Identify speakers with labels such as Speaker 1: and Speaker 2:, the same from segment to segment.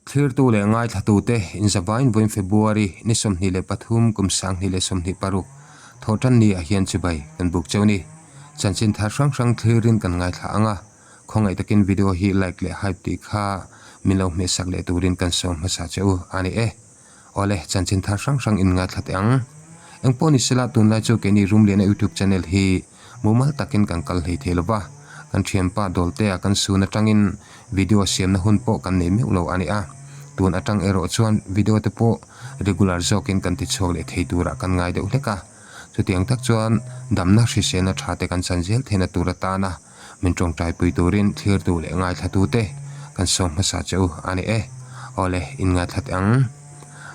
Speaker 1: Thlirtu leh ngaithlatute inzavain vawiin February ni 23 kum 2026 thawhtan ni ah hian chibai kan buk cheu ni. Chanchin thar hrang hrang thlirin kan ngaithla ang a, khawngaih takin video hi like leh hype tih kha min lo hmehsak leh turin kan sawm hmasa che u a ni e. Awle, chanchin thar hrang hrang in ngaithla teh ang. Engpawh ni sela tunlai chu keini Rumliana YouTube channel hi mumal takin kan kal hlei thei lova, kan thianpa Dawltea kan sun atangin video siamna hun pawh kan nei meuh lo a ni a. Tun atang erawh chuan video te pawh regular zawkin kan tichhuak leh thei turah kan ngai deuh hlek a. Chutiang tak chuan damna hriselna tha te kan chan zel theihna tur atana Min tawngtaipui turin thlirtu leh ngaithlatute kan sawm hmasa che u a ni e. Awle, in ngaithlat ang.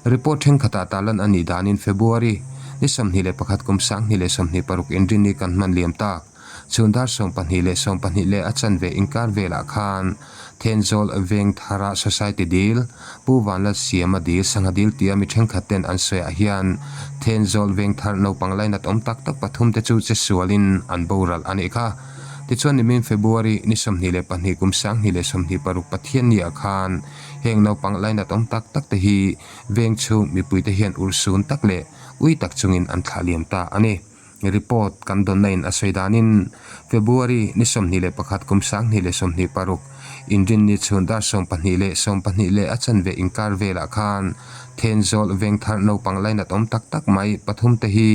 Speaker 1: Report thenkhatah tarlan a nih danin February ni 21 kum 2026 inrinni kan hman liam tak. Chhun dar 12 leh 12 leh a chanve inkar velah khan Thenzawl Vengthara Society dil, Pu Vanlalsiama dil, Sangha dil tia mi thenkhat ten an sawiah hian Thenzawl Vengthar naupang lainat awm tak tak pathum te chu che sualin an boral a nih kha. Tichuan nimin February ni 22 kum 2026 Pathianni ah khan heng naupang lainat awm tak tak te hi veng chhung mipui te hian urhsun tak leh ui tak chungin an thlah liam ta a ni. Report kan dawnna in a sawi danin February ni 21 kum 2026 inrinni chhun dar 12 leh 12 leh a chanve inkar velah khan Thenzawl Vengthar naupang lainat awm tak tak mai pathum te hi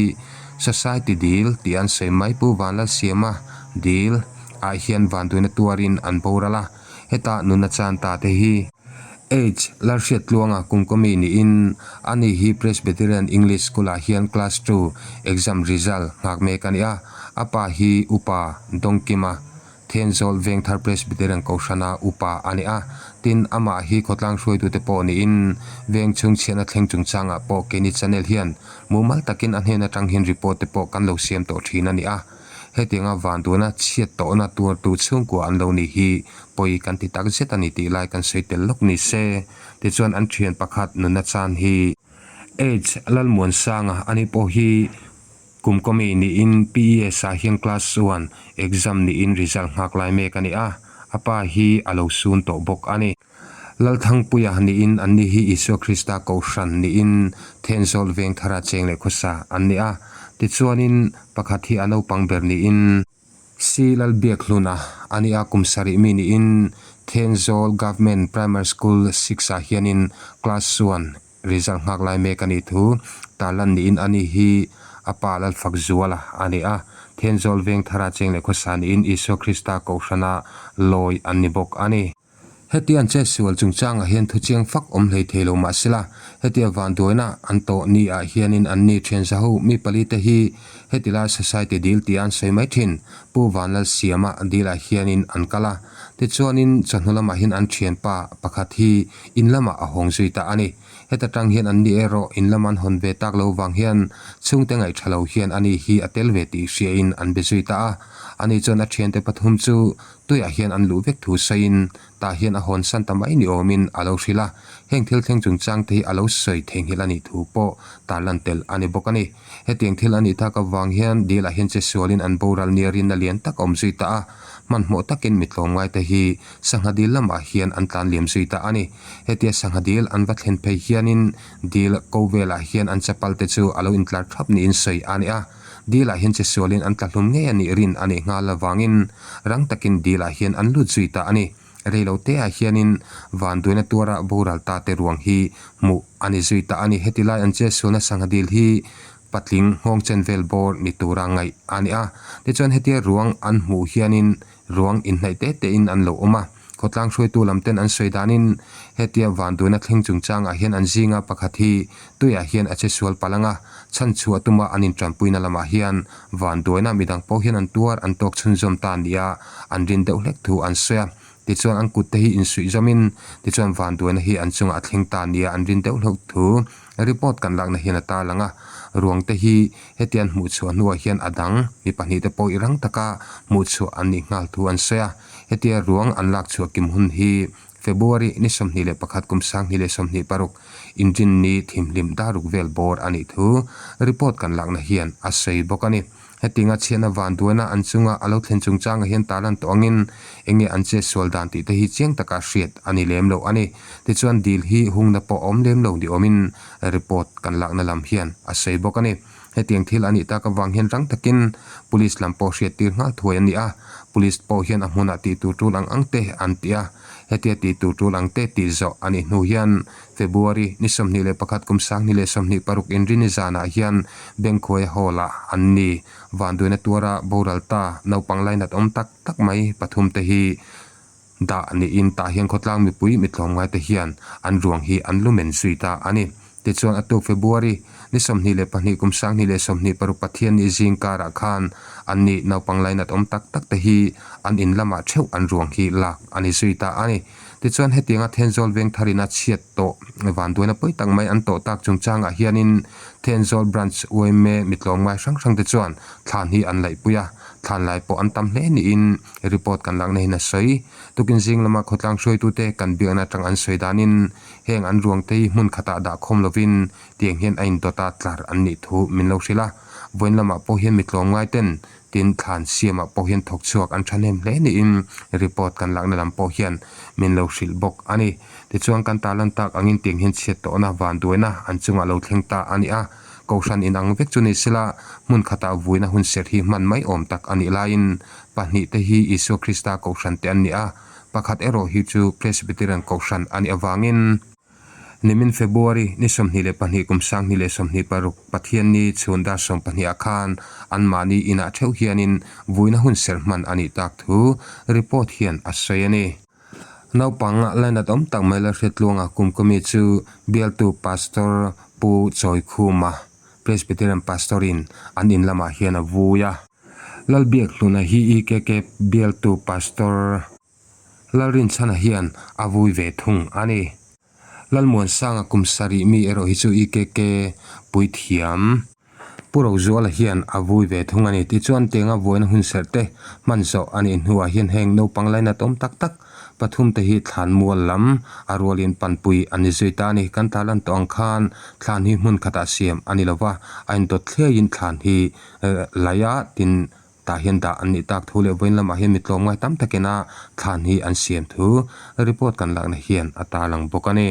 Speaker 1: Society dil tih an sawi mai Pu Vanlalsiama dil ah hian vanduaina tuarin an boral a, hetah nuna chan ta te hi. H. Lalhriattluanga Kumkawmi niin ani hi Presbyterian English School-ah hian Class Two exam result nghak mek a ni a. A pa hi Upa Dawngkima, Thenzawl Vengthar Presbyterian Kohhrana Upa a ni a. Tin, amah hi khawtlang hruaitute pawh niin veng chhung chhiatna thleng chungchangah pawh keini channel hian mumal takin a hnen atang hian report te pawh kan lo siam tawh thin a ni a. Hetianga vanduana chhiat tawhna tuartu chhungkua an lo nih hi pawi kan ti tak zet a ni tih lai kan sawi tel lawk ni se. Tichuan an thian pakhat nunna chan hi H Lalmuansanga ani pawh hi kum kawmi niin PES ah hian class one exam niin result nghak lai mek a ni a, a pa hi a lo sun tawh bawk a ni. Lalthangpuia niin anni hi Isua Krista Kohhran niin Thenzawl Vengthara cheng leh khawsa an ni a. Tichuanin pakhat hi a naupang ber niin Si Lalbiakhluna a ni a, kum sarih mi niin Thenzawl Government Primary School Six ah hianin class one result nghak lai mek a nih thu tarlan niin ani hi a pa Lalfakzuala a ni a. Thenzawl Vengthara cheng leh khawsa niin Isua Krista Kohhrana lawi an ni bawk a ni. Heti an chetsual chungchangah hian thuchiang fak awm hlei thei lo mah sela, hetia vanduaina an tawh ni ah hianin an ni thian zaho mi pali te hi heti lai society dil tia an sawi mai thin. Pu Vanlalsiama dil ah hianin an kal a, tichuanin chawhnu lamah hian an thianpa pakhat hi in lamah a hawng zui ta a ni. Heta tang hian an ni erawh in lam an hawn ve tak lo vang hian chhungte ngaih tha lo hian ani hi a tel ve tih hriain an be zui ta a. Ani chuan a thiante pathum chu Tuiah hian an luh vek thu sawiin tah hian a hawn san ta mai ni awmin a lo hrilh a, heng thil thleng chungchang te hi a lo sawi theihnghilh a nih thu pawh tarlan tel a ni bawk a ni. Hetiang thil a nih tak avang hian Dil-ah hian che sualin an boral nia rinna lian tak a awm zui ta a, hmanhmawh takin mi tlawmngai te hi sangha dil lamah hian an tlan liam zui ta a ni. Hetia sangha dil an va thlen phei hianin dil ko velah hian an chapal te chu a lo intlar thap niin sawi a ni a. Dil-ah hian che sualin an tla hlum ngei a nih rin a nih nghal avangin rang takin dil-ah hian an lut zui ta a ni. Reilo teah hianin vanduaina tuara boral ta te ruang hi hmuh a ni zui ta a ni. Heti lai an che sualna sangha dil hi patling nghawng chen vel bawr ni tura ngaih a ni a. Tichuan hetia ruang an hmuh hianin Ruang inhnaih te tein an lo awm a, khawtlang hruaitu lam ten an sawi danin hetia vanduaina thleng chungchangah hian an zinga pakhat hi tuiah hian a che sual palh ang a, chhanchhuah tuma an intanpuina lamah hian vanduaina midang pawh hian an tuar an tawk chhunzawm ta nia an rin deuh hlek thu an sawi a. Tichuan an kut te hi insuihzawmin tichuan vanduaina hi an chungah a thleng ta nia an rin deuh hlek thu report kan lakna hian a tarlang a, ruang te hi Heti an hmuhchhuah hnuah hian a dang mi pahnihte pawh i rang taka hmuhchhuah an nih nghal thu an sawi a. Hetia ruang an lakchhuah kim hun hi February ni 21 kum 2026 inrinni thimhlim daruk vel bawr a nih thu report kan lakna hian a sawi bawk a ni. Hetinga chhiatna vanduaina an chunga a lo thlen chungchangah hian tarlan tawh angin eng nge an chet sual dan tih te hi chiang taka hriat a ni lem lo a ni. Tichuan dil hi hungna pawh a awm lem lo ni awmin report kan lakna lam hian a sawi bawk a ni. Hetiang thil a nih tak avang hian rang takin Police lam pawh hriat tir nghal thuai a ni a, Police pawh hian a hmunah tih tur tul ang ang te an ti a. Hetia tih tur tul ang te tih zawh a nih hnu hian February ni 21 kum 2026 inrini zanah hian Bengkhuaia Hall-ah an ni. Vanduaina tuara boral ta naupang lainat awm tak tak mai pathum te hi Dah niin tah hian khawtlang mipui mitlawmngai te hian an ruang hi an lumen zui ta a ni. Tichuan a tuk February ni 22 kum 2026 Pathian ni zing karah khan an ni naupang lainat awm tak tak te hi an in lamah theuh an ruang hi lak a ni zui ta a ni. Tichuan hetianga Thenzawl Vengtharina chhiat tawh vanduaina pawi tak mai an tawh tak chungchangah hianin Thenzawl Branch yma mitlawmngai hrang hrang te chuan thlan hi an laihpui a, thlan lai pawh an tam hle niin Report kan lakna hian a sawi. Tukin zing lama khawtlang hruaitute kan biakna atang an sawi danin heng an ruangte hi hmun khatah dah khawm lovin tiang hian a indawt a tlar an nih thu min lo hrilh a. Vawiin lamah pawh hian mi tlawmngai ten tin thlan siamah pawh hian thawk chhuak an thahnem hle niin report kan lakna lam pawh hian min lo hrilh bawk a ni. Tichuan kan tarlan tak angin tiang hian chhiat tawhna vanduaina an chungah lo thleng ta a ni a. Kohhran inang vek chu ni sela, hmun khatah vuina hun serh hi hman mai awm tak a nih laiin pahnih te hi Isua Krista kohhran te an ni a, pakhat erawh hi chu Presbyterian kohhran a nih avangin nimin February ni 22 kum 2026 Pathianni chhun dar 12 ah khan anmahni inah theuh hianin vuina hun serh hman a nih tak thu report hian a sawi a ni. Naupang lainat awm tak mai la hriat tluanga kum kawmi chu bialtu Pastor Pu Chawikhuma, Presbyterian Pastor in an in lamah hian a vui a. Lalbiakhluna hi EKK bialtu Pastor Lalrinchhana hian a vui ve thung a ni. Lalmuansanga kum sarih mi erawh hi chu EKK puithiam. Pu Rozuala hian a vui ve thung a ni. Tichuan tianga vuaina hun serh te hman zawh a nih hnuah hian heng naupang lainat awm tak tak pathum te hi thlan mual lam a rualin panpui an ni zui ta a ni. Kan tarlan tawh ang khan thlan hi hmun khatah siam a ni lova, a indawt thliaiin thlan hi laia tin Tah hian dah an nih tak thu leh vawiin lamah hian mi tlawmngai tam takin a thlan hi an siam thu report kan lakna hian a tarlang bawk a ni.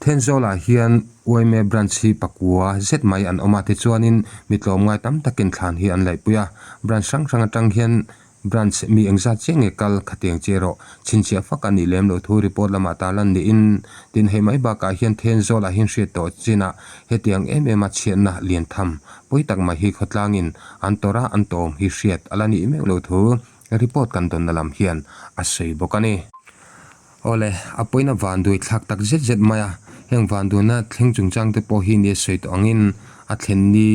Speaker 1: Thenzawlah hian yma branch hi pakua zet mai an awm a, tichuanin mi tlawmngai tam takin thlan hi an laihpui a, branch hrang hrang atang hian branch mi engzat chiah nge kal khatiang che erawh chhinchhiah fak a nih lem loh thu report lamah tarlan niin tin hei mai bakah hian Thenzawlah hian hriat tawh chinah hetiang em em a chhiatna lian tham pawi tak mai hi khawtlangin An tawrh a, an tawm hi hriat a la nih meuh lo thu report kan dawnna lam hian a sawi bawk a ni. Awle, a pawina vanduai thlak tak zet zet mai a, heng vanduaina thleng chungchang te pawh hi nia sawi tawh angin a thlen ni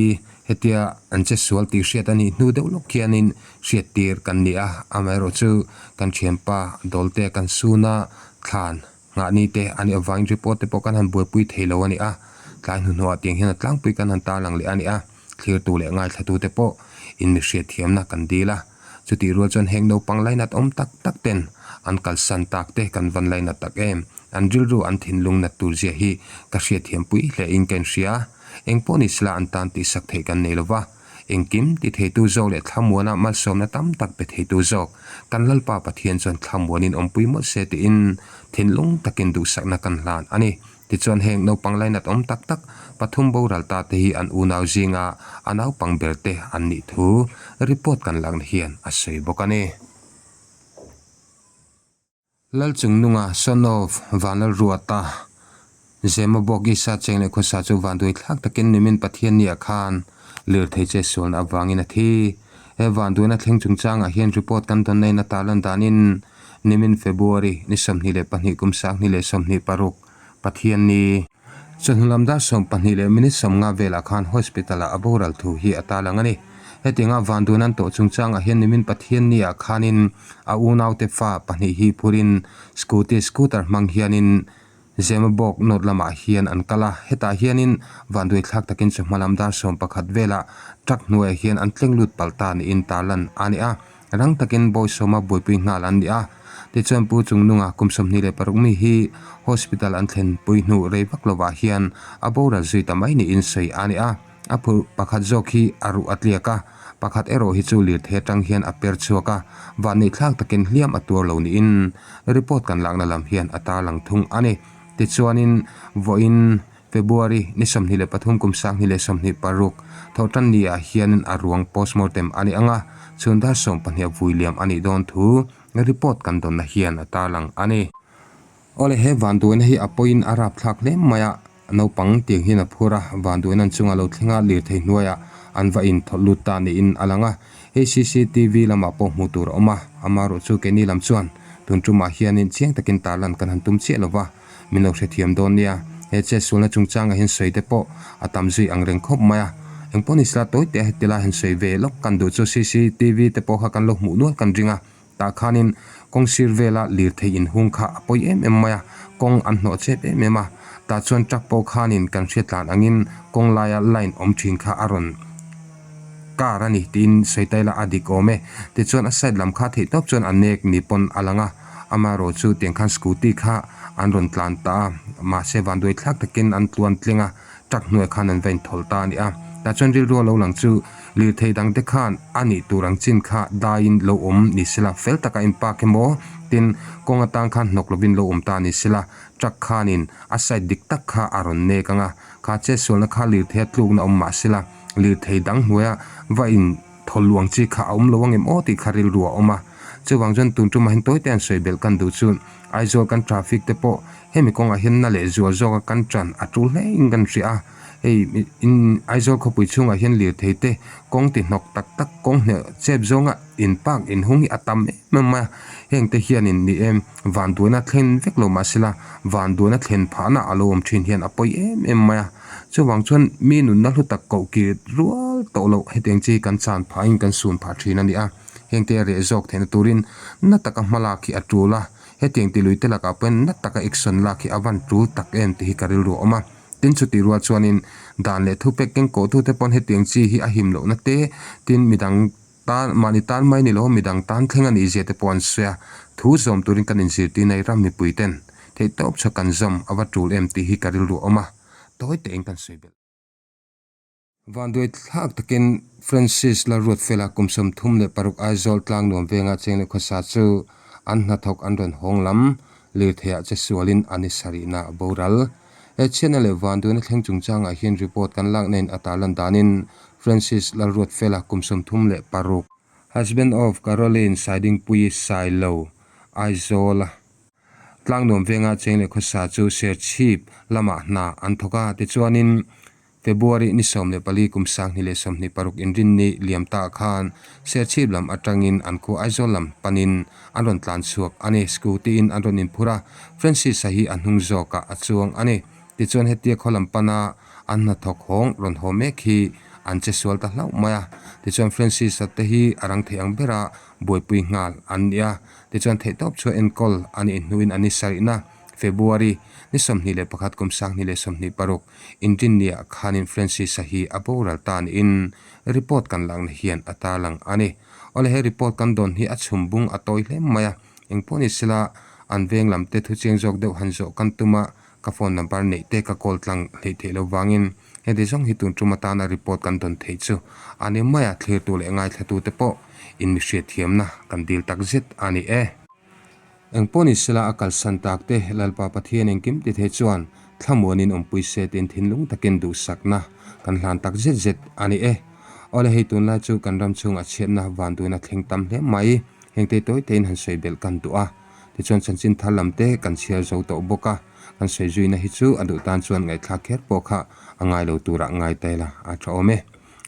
Speaker 1: hetia an che sual tih hriat a nih hnu deuh lawk khianin hriat tir kan ni a, amaherawhchu kan thianpa Dawlte kan suna thlan Nghahni te a nih avangin report te pawh kan han buaipui thei lo a ni a, tlai hnuhnawhah tiang hian a tlangpui kan han tarlang leh a ni a, thlirtu leh ngaithlatu te pawh in mi hriatthiamna kan dil a, chutih rual chuan heng naupang lainat awm tak tak ten an kalsan tak te kan van lainat tak em, an rilru an thinlung nat tur zia hi ka hriatthiampui hle in ka inhria, engpawh ni sela an tan tihsak theih kan nei lova. Engkim ti theitu zawk leh thlamuana malsawmna tam tak pe theitu zawk kan Lalpa Pathian chuan thlamuanin awmpui mawlh se tiin thinlung takin duhsakna kan hlan a ni. Tichuan heng naupang lainat awm tak tak pathum boral ta te hi an unau zinga a naupang ber te an nih thu report kan lakna hian a sawi bawk a ni. Lalchungnunga, son of, Vanlalruata, Zemabawk Isa cheng leh khawsa chu vanduai thlak takin nimin Pathianniah khan lirthei che sualna avangin a thi. He vanduaina thleng chungchangah hian report kan dawn nain a tarlan danin nimin February ni 22 kum 2026 Pathianni, Chawhnu lam dar 12 leh minute 50 velah khan hospital ah a boral thu hi a tarlang a ni. Hetianga vanduan an tawh chungchangah hian nimin Pathianni ah khanin a unaute fa pahnih hi phurin scooty scooter hmang hianin Zemabawk North lamah hian an kal a. Hetah hianin vanduai thlak takin chawhma lam dar 11 velah truck hnuaiah hian an tleng lut palh ta niin tarlan a ni a. Rang takin Bawisawma buaipui nghal an ni a. Tichuan Pu Chungnunga kum 26 mi hi hospital an thlen pui hnu rei vak lovah hian a boral zui ta mai niin sawi a ni a. A phurh pakhat zawk hi a ruh a tliak a, pakhat erawh hi chu lirthei atang hian a per chhuak a, vahneih thlak takin hliam a tuar lo niin report kan lakna lam hian a tarlang thung a ni. Tichuanin vawiin February ni 23 kum 2026 thawhtan ni ah hianin a ruang postmortem a ni ang a, chhun dar 12 a vui liam a nih dawn thu report kan dawnna hian a tarlang a ni. Awle he vanduaina hi a pawiin a rapthlak hle mai a, naupang tiang hian a phur a, vanduaina an chunga lo thleng a lirthei hnuaiah an va inthawlh lut ta niin a lang a, hei cctv lamah pawh hmuh tur a awm a, amaherawh chu keini lam chuan tun tumah hianin chiang takin tarlan kan han tum chiah lo va, min lo hrethiam dawn nia. He chetsualna chungchangah hian sawi te pawh a tam zui ang reng khawp mai a, engpawh ni sela tawi teh a heti lai han sawi ve lawk kan duh chu cctv te pawh kha kan lo hmuh nual kan ring a. Tah khanin kawng sir vela lirthei inhung kha a pawi em em mai a, kawng an hnawh chep em em a. Tah chuan truck pawh khanin kan hriat tlan angin kawng laia line awm thin kha a rawn kar a ni tiin sawi ta ila a dik awm e. Tichuan a side lam kha theih tawp chuan a nek ni pawn a lang a, amaherawh chu tiang khan scooty kha an rawn tlan ta a, mahse vanduai thlak takin an tluan tling a. Truck hnuaiah khan an va inthawlh ta a ni a. Tah chuan rilru a lo lang chu lirthei dangte khan a nih tur ang chin kha daiin lo awm ni sela, fel taka in park emaw tin kawng atang khan hnawk lovin lo awm ta ni sela, truck khanin a side dik tak kha a rawn nek ang a. Kha chetsualna kha lirthei a tlukna awm mah sela, lirthei dang hnuaia va inthawlh luh ang chi kha a awm lo ang em aw tih kha rilru a awm a. Chuvang chuan tun tumah hian tawite an sawi belh kan duh chu Aizawl kan traffic te pawh hemi kawngah hian na leh zual zawka kan tan a tul hle in kan hria a, hei in Aizawl khawpui chhungah hian lirthei te kawng ti hnawk tak tak kawng hneh chep zawnga in park in hung hi a tam em em mai a, heng te hianin ni em vanduaina thlen vek lo mahsela vanduaina thlen phahna a lo awm thin hian a pawi em em mai a, chuvang chuan mi nunna hlu tak koh kir rual tawh loh hetiang chi kan chan phahin kan sun phah thin a ni a. Hengte a reh zawk theihna turin na taka hma lak hi a tul a, hetiang ti lui te lakah pawhin na taka action lak hi a van tul tak em tih hi ka rilru a awm a. Tin chutih rual chuanin dan leh thupek keng kawhtute pawn hetiang chi hi a him lohna te, tin midang tan mahni tan mai ni lo midang tan thleng a nih zia te pawh an sawi a, thu zawm turin kan inzirtir nei ram mipui ten theihtawp chhuak kan zawm a va tul em tih hi ka rilru a awm a, tawi tein kan sawi belh. Vanduai thlak takin Francis Lalruatfela kum 36 Aizawl Tlangnuam venga cheng leh khawsa chu an hnathawk an rawn hawng lam lirtheiah che sualin a ni sarihna a boral. He chhiatna leh vanduaina thleng chungchangah hian report kan lak nen a tarlan danin Francis Lalruatfela kum 36, husband of Caroline Saidingpuii Sailo, Aizawl Tlangnuam venga cheng leh khawsa chu Serchhip lamah hna an thawk a, tichuanin February ni 14 kum 2026 inrinni liam ta khan Serchhip lam atangin an khua Aizawl lam panin an rawn tlan chhuak a ni. Scooty in an rawn inphur a, Francis-a hi a hnung zawkah a chuang a ni. Tichuan hetia khaw lam pana an hnathawk hawng rawn haw mek hi an che sual ta hlauh mai a. Tichuan Francis-a te hi a rang thei ang bera buaipui nghal an ni a. Tichuan theihtawp chu enkawl a nih hnuin a ni sarihna February ni 21 kum 2026 Inrinniah khanin Francis-a hi a boral ta niin report kan lakna hian a tarlang a ni. Awle he report kan dawn hi a chhum bung a tawi hle mai a, engpawh ni sela an veng lam te thuchiang zawk deuh han zawh kan tum a, ka phone number neih te ka call tlang hleih theih lo vangin heti zawng hi tun tum atana report kan dawn theih chu a ni mai a, thlirtu leh ngaithlatu te pawh in mi hriatthiamna kan dil tak zet a ni e. Engpawh ni sela a kalsan tak te Lalpa Pathian engkim ti thei chuan thlamuanin awmpui se tiin thinlung takin duhsakna kan hlan tak zet zet a ni e. Awle hei tunlai chu kan ram chhungah chhiatna vanduaina thleng tam hle mai. Hengte tawi tein han sawi belh kan duh a. Tichuan chanchin thar lam te kan chhiar zo tawh bawk a. Kan sawi zuina hi chu a duh tan chuan ngaihthlak kher pawh kha a ngai lo turah ngai ta ila a tha awm e.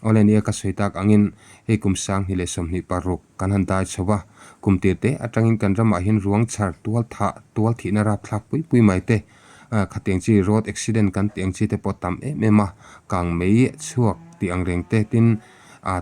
Speaker 1: Awle nia ka sawi tak angin hei kum 2026, Kan han dai chho va, kum tir te atangin kan ramah hian ruang chhar tual thah, tual thihna rapthlak pui pui mai te, khatiang chi road accident kan tih ang chi te pawh tam em em a, kang mei chhuak tih ang reng te tin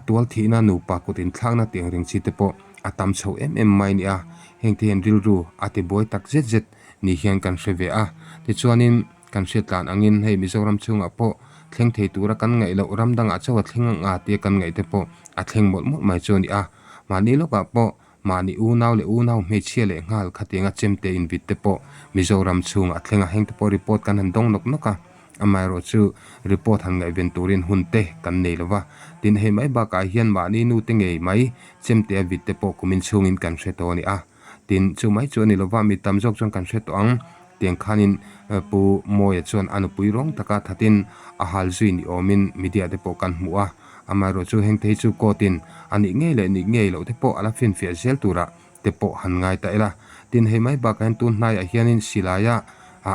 Speaker 1: tual thihna nupa kut inthlakna tih ang reng chi te pawh a tam chho em em mai a ni a, heng te hian rilru a ti buai tak zet zet ni hian kan hre ve a, tichuanin kan hriat tlan angin hei Mizoram chhungah pawh thleng thei tura kan ngaih loh ram dangah chauh a thleng ang a tia kan ngaih te pawh a thleng mawlh mawlh mai chu a ni a. Mahni lawkah pawh mahni unau leh unau hmeichhia leh nghal khatianga chemte invit te pawh Mizoram chhungah a thleng a, hengte pawh report kan han dawng nawk nawk a. Amaherawh chu report han ngaihven turin hun te kan nei lo va, tin hei mai bakah hian mahni nu te ngei mai chemte a vit te pawh kumin chhungin kan hre tawh a ni a. Tin, chu mai chu a ni lo va, mi tam zawk chuan kan hre tawh ang. Tiang khanin Pu Mawia chuan a nupui rawng taka thatin a hal zui ni awmin media te pawh kan hmu a. Amaherawh chu heng te hi chu court in a nih ngei leh nih ngei loh te pawh a la finfiah zel turah te pawh han ngai ta ila. Tin, hei mai bakah hian tun hnaiah hianin silaia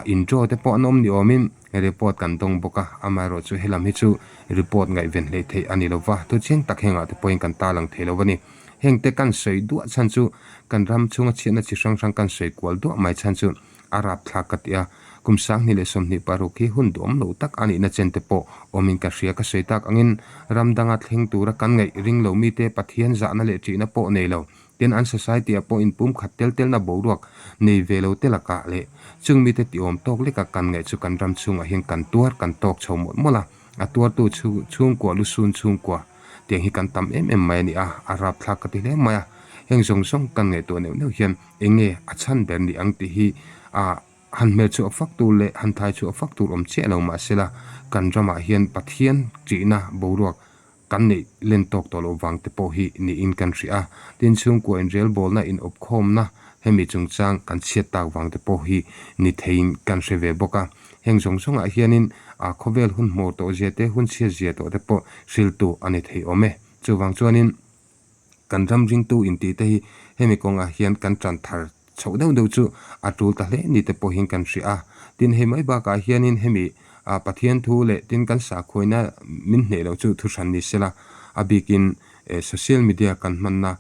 Speaker 1: intro te pawh an awm ni awmin report kan dawng bawk a, amaherawh chu helam hi chu report ngaihven hleih theih a ni lo va, thu chiang tak hengah te pawhin kan tarlang thei lo a ni. Heng te kan sawi duah chhan chu kan ram chhunga chhiatna chi hrang hrang kan sawi kual duah mai chhan chu a rapthlak ka ti a, kum 2026 hi hun duhawm lo tak a nihna chen te pawh awmin ka hria ka sawi tak angin ram danga thleng tura kan ngaih ring lo mite Pathian zahna leh ṭihna pawh nei lo Tin, an society-ah pawh inpumkhat tel telna boruak nei ve lo te lakah leh chung mite tiawm tawk leka kan ngaih chu kan ram chhungah hian kan tuar kan tawk chho mawlh mawlh a, a tuartu chhungkua lusun chhungkua tiang hi kan tam em em mai a ni a, a rapthlak ka ti hle mai a. Heng zawng zawng kan ngaihtuah neuh neuh hian eng nge a chhan ber ni ang tih hi a han hmel chhuah fak tur leh han thai chhuah fak tur awm chiah lo mahsela kan ramah hian Pathian ṭihna boruak kan neih len tawk tawh loh vang te pawh hi niin kan hria a, tin chhungkua inrelbawlna inawpkhawmna hemi chungchang kan chhiat tak vang te pawh hi ni theiin kan hre ve bawk a. Heng zawng zawngah hianin a khawvel hun hmawr tawh zia te, hun chhiat zia tawh te pawh hriltu a ni thei awm e. Chuvang chuanin kan ram ringtu intih te hi hemi kawngah hian kan tan thar Chhoh deuh deuh chu a tul ta hle ni te pawhin kan hria a. Tin, hei mai bakah hianin hemi Pathian thu leh tin kan sakhuaina min hneh loh chu thuhran ni sela, a bikin social media kan hmanna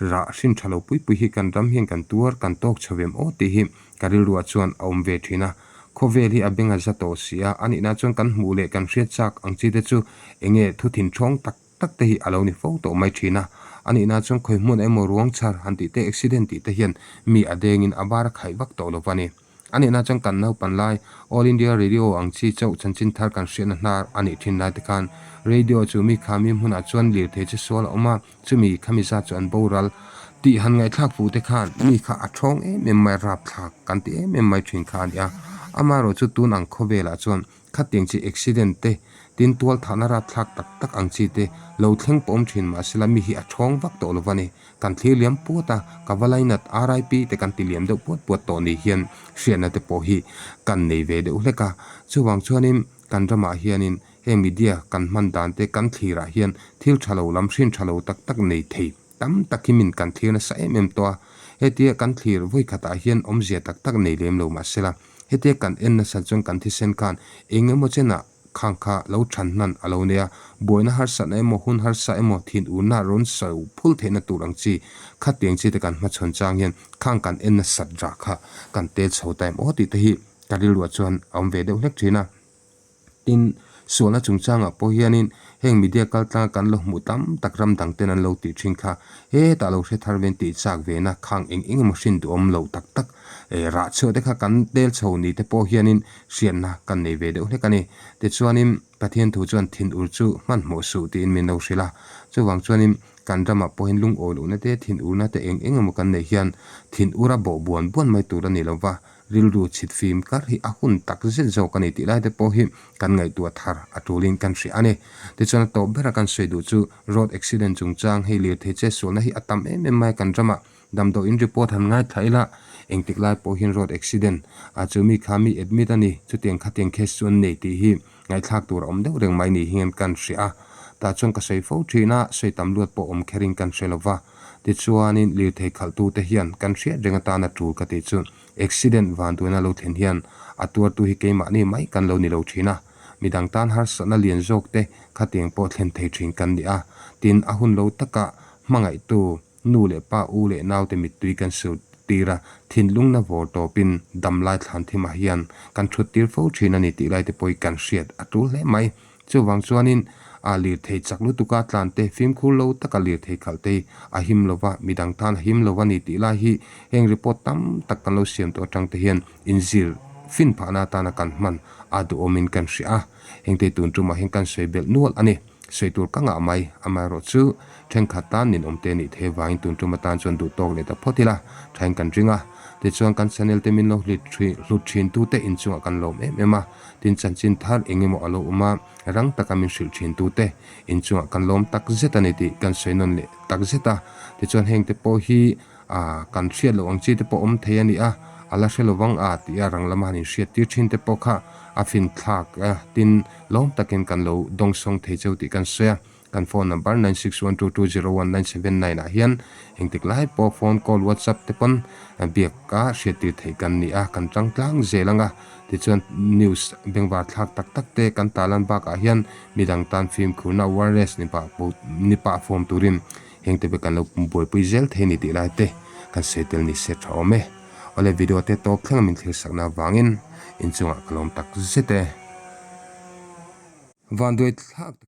Speaker 1: rah hrin tha lo pui pui hi kan ram hian kan tuar kan tawk chho em aw tih hi ka rilruah chuan a awm ve thin a. Khawvel hi a beng a za tawh si a, a nihna chuan kan hmuh leh kan hriat chak ang chi te chu enge thu thinthawng tak tak te hi a lo ni fo tawh mai thin a. A nihna chuan khawi hmun emaw ruang chhar han tih te accident tih te hian mi a dengin a bar a khaih vak tawh lo va ni. A nihna chuan kan naupan lai All India Radio ang chi chauh chanchin thar kan hriatna hnar a nih thin lai te khan radio chu mi kha mi hmunah chuan lirthei che sual a awm a, chumi khami zat chu an boral tih han ngaihthlak fuh te khan mi kha a thawng em em mai rapthlak kan ti em em mai thin kha a ni a. Amaherawh chu tun ang khawvelah chuan Khatiang chi accident te, tin tual thahna rapthlak tak tak ang chi te lo thleng pawh awm thin mahsela mi hi a thawng vak tawh lo va ni. Kan thlir liam puat a, ka va lainat RIP te kan ti liam deuh puat puat tawh ni hian hriatna te pawh hi kan nei ve deuh hlek a. Chuvang chuanin kan ramah hianin heng media kan hman dan te kan thlirah hian thil tha lo lam hrin tha lo tak tak nei thei tam tak hi min kan thlir nasa em em tawh a. Hetia kan thlir vawikhatah hian awmzia tak tak nei lem lo mahsela Hetia kan en nasa chuan kan thisen khan eng emaw chenah khang kha lo than hnan a lo nei a, buaina harsatna emaw hun harsa emaw thin urna rawn sawi phul theihna tur ang chi khatiang chi te kan hmachhawn chang hian khang kan en nasat rah kha kan tel chho ta em aw tih te hi ka rilruah chuan a awm ve deuh hlek thin a. Tin, sualna chungchangah pawh hianin heng media kaltlanga kan lo hmuh tam tak ram dang ten an lo tih thin kha hetah lo hre thar ven tih chak vena khang eng eng emaw hrin duhawm lo tak tak rah chhuah te kha kan tel chho ni te pawh hianin hriatna kan nei ve deuh hlek a ni. Tichuanin Pathian thu chuan thinur chu hmanhmawh suh tiin min lo hrilh a, chuvang chuanin kan ramah pawhin lungawi lohna te thinurna te eng eng emaw kan neih hian thinura bawh buan buan mai tur a ni lo va, Rilru chhit fim kar hi a hun tak zet zawk a ni tih lai te pawh hi kan ngaihtuah thar a tulin kan hria a ni. Tichuan a tawp bera kan sawi duh chu road accident chungchang hei lirthei che sualna hi a tam em em mai a kan ramah damdawiin report han ngaithla ila engtik lai pawh hian road accident ah chu mi kha mi admit a ni chutiang khatiang case chu an nei tih hi ngaihthlak tur a awm deuh reng mai ni hian kan hria a. Tah chuan ka sawi fo thin a, sawi tam luat pawh awm kherin kan hre lova. Tichuanin lirthei khalhtute hian kan hriat reng atana tul ka tih chu Accident vanduaina lo thlen hian a tuartu hi keimahni mai kan lo ni lo thin a, midang tan harsatna lian zawk te khatiang pawh thlen thei thin kan ni a, tin a hun lo taka hmangaihtu nu leh pa u leh naute mittui kan sur tir a, thinlungna vawr tawpin damlai thlan thimah hian kan thut tir fo thin a ni tih lai te pawh hi kan hriat a tul hle mai. Chuvang chuanin a lirthei chak lutuka tlan te, fimkhur lo taka lirthei khalh te hi a him lo va, midang tan a him lo a ni tih lai hi heng report tam tak kan lo siam tawh atang te hian inzir fin phahna atana kan hman a duhawmin kan hria a. Hengte tun tumah hian kan sawi belh nual a ni. Sawi tur ka ngah mai, amaherawhchu thenkhat tan ninawm te nih theih vangin tun tum atan chuan duh tawk leh ta phawt ila, thain kan ring a. Tichuan kan channel te min lo hlut thin tute inchungah kan lawm em em a, tin chanchin thar eng emaw a lo awm a, rang taka min hrilh thin tute inchungah kan lawm tak zet a ni tih kan sawi nawn leh tak zet a. Tichuan hengte pawh hi a kan hriat loh ang chi te pawh awm thei a ni a, a la hre lovang a tih a rang lama han inhriat tir thin te pawh kha a fin thlak a, tin lawm takin kan lo dawngsawng thei cheu tih kan sawi a, kan phone number 9612201979 ah hian engtik lai pawh phone call whatsapp te pawn biak a hriat tir theih kan ni a, kan tang tlang zel ang a, tichuan news bengvar thlak tak tak te kan talan bakah hian midang tan fimkhurna awareness ni pah ni pah fawm turin Heng te pawh kan lo buaipui zel thei a ni tih lai te kan sawi tel ni se tha awm e. Awle video te tawp thleng a min thlir sakna avangin inchungah ka lawm tak zet e. Vanduai thlak.